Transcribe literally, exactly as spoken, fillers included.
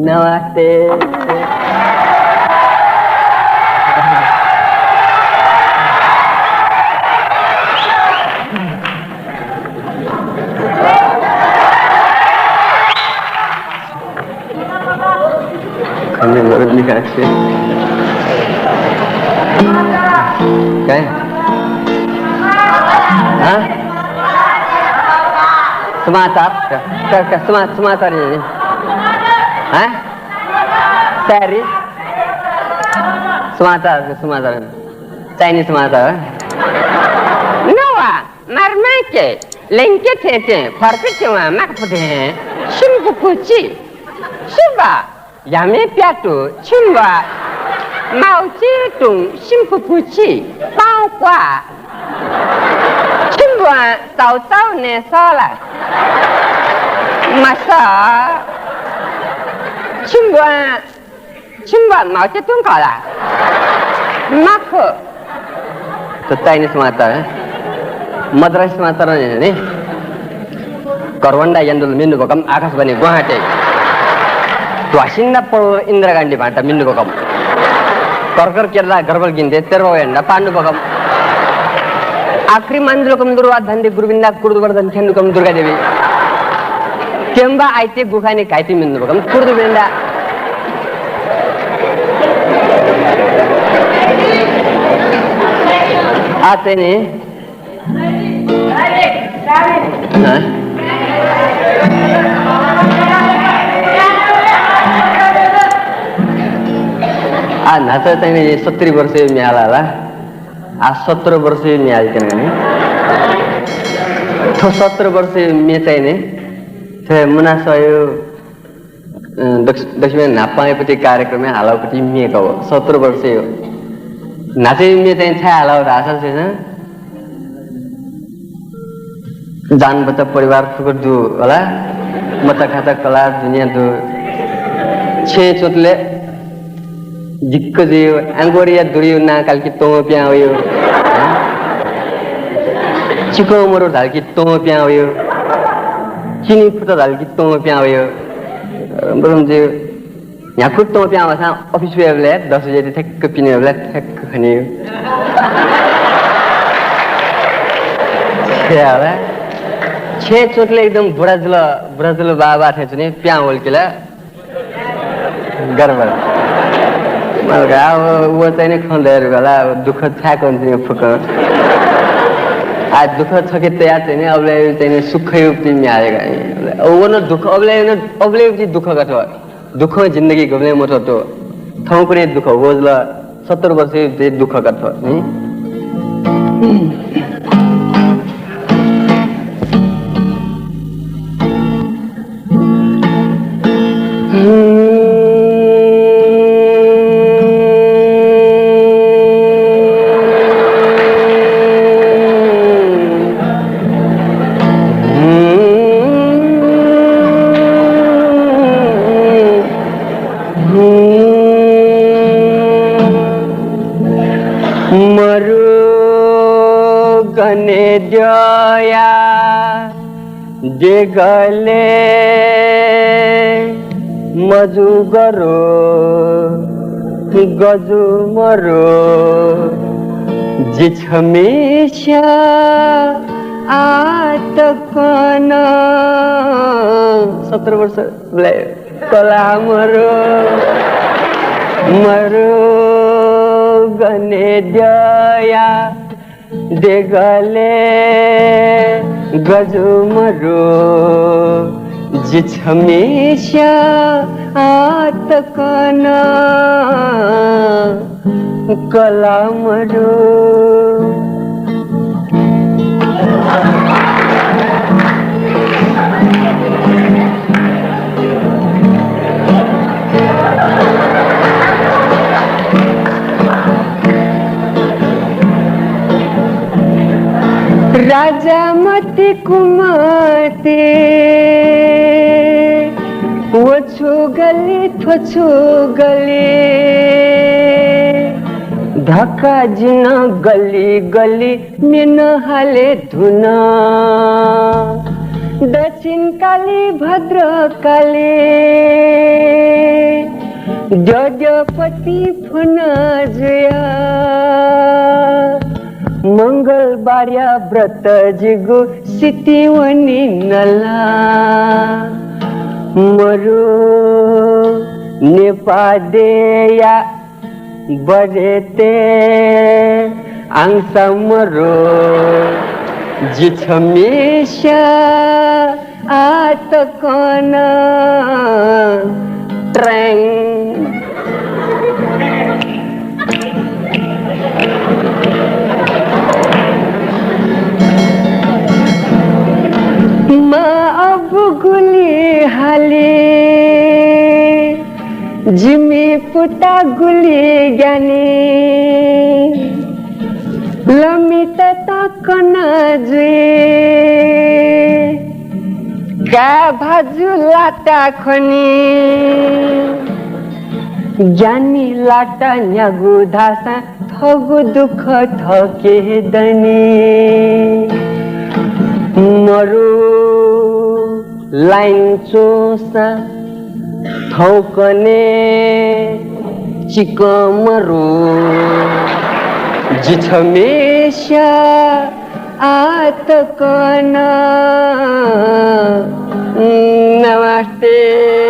नमस्ते। खंडे भरत निकासे। काय? हाँ? समाचार? का, का, समा-, समाचार हे नि? हाँ? तयारी? समाचार, समाचार। Chinese समाचार। नवा, मरमैके, लेंके थें थें, फर्के थें वा, माक पुथे, सिम्पु कुची। सुबा, यामे प्याटु, छिम्बा, माउची तुं, सिम्पु पुची, पाउ क्वा। छिम्बा, चाउ चाउ ने सला। मसा। छिम्बा, छिम्बा, माउची तुं कला। माखो। त Chinese समाचार, मद्रासी समाचार नि, नि? करवंडा यंडुल मिन्नु बकम आकाशवाणी गुवाहाटी। ध्वासिन्दा पल इंदिरा गांधी भांटा मिन्नु बकम। करकर केरला गरबल गिनते तेरवा वेंडा पांडु बकम। आखिरी मंजिल कम दुर्वा धंदे गुरुविंदा कुर्दुवर्धन खेंडु कम दुर्गा देवी। केम्बा आइते गुखानी काइते मिन्नु बकम कुर्दु बेंडा। आ चाहिँ नि। हाँ? आ, न्हाचः चाहिँ नि सत्तरी वर्ष म्ये हाल ला। आ, सत्र वर्ष म्ये हाल कन नि। थ्व सत्र वर्ष म्ये चाहिँ नि। थ्व मुना सयो अ, दक्ष-, दक्षिण न्हापांपट्टि कार्यक्रमय् हालापट्टि म्ये का व, सत्र वर्षय् हो। न्हाचः म्ये चाहिँ छाय् हाला धाःसा चाहिँ जान बच्चा परिवार फुक्क दु होला। मचा खाचा कला दुनिया दु। छेँ चुतले दिक्क जुयो, आंगोरिया दुरियो ना काल कि तों प्यां वयो। चिको मरु धाल कि तों प्यां वयो। चिनी फुता धाल कि तों प्यां वयो। बरम जे न्ह्याकुर तों प्यां वःसां अफिस वयेबलय् दस बजे ठ्याक्क पिने वयेबलय् ठ्याक्क खनी। छेँ हाला। छेँ चुतले एकदम बुढा जुल, बुढा जुल बाबा थें च्वनी प्यां वल कि ला। गडबड। मलका, अब व चाहिँ नि खँ दय् धुंकल, अब दुःख छाय् कन चाहिँ नि फुक्क। आ दुःख छखे तया चाहिँ नि, अबले चाहिँ नि सुखयु पिं म्यारे का। व न दुःख, अबले न, अबले चाहिँ दुःख गथे। दुःख जिन्दगी गबले मथो तो। थौंकने दुःख वजल, सत्तर वर्ष जे दुःख गथे। मरु गने द्यया देगले मजु गरो गजु मरो जि छमेस्या आतकन सत्र वर्ष ब्ले कला मरो मरो गने द्यया देगले गजु मरु जि छमेस्या आतकन कला मरु। राजा मति कुमति व छु गली थ्व छु गली धक्का जिन गली गली मेन हाले धुन दक्षिण काली भद्रकाली। द्यःद्यःपतिं फुना जुया, मंगलबारया व्रत जिगु सितिं वनिन ला। मरु नेपाः देय्‌या बरेतय् आंसा मरु जि छम्हेसिया आः तकं नं ट्रेङ। मां अबु गुलि हाली, जिमि पुता गुलि ज्ञानी, लमित तकं नं जुइ। काय् भाजु लाता खनी, ज्ञानी लाता न्यागू धाःसां थःगु दुःख थःके हे दनि। मरु लाइन च्वंसां थौंकन्हय् चिकं मरु जि छम्हेसिया आः तकं नं। नमस्ते।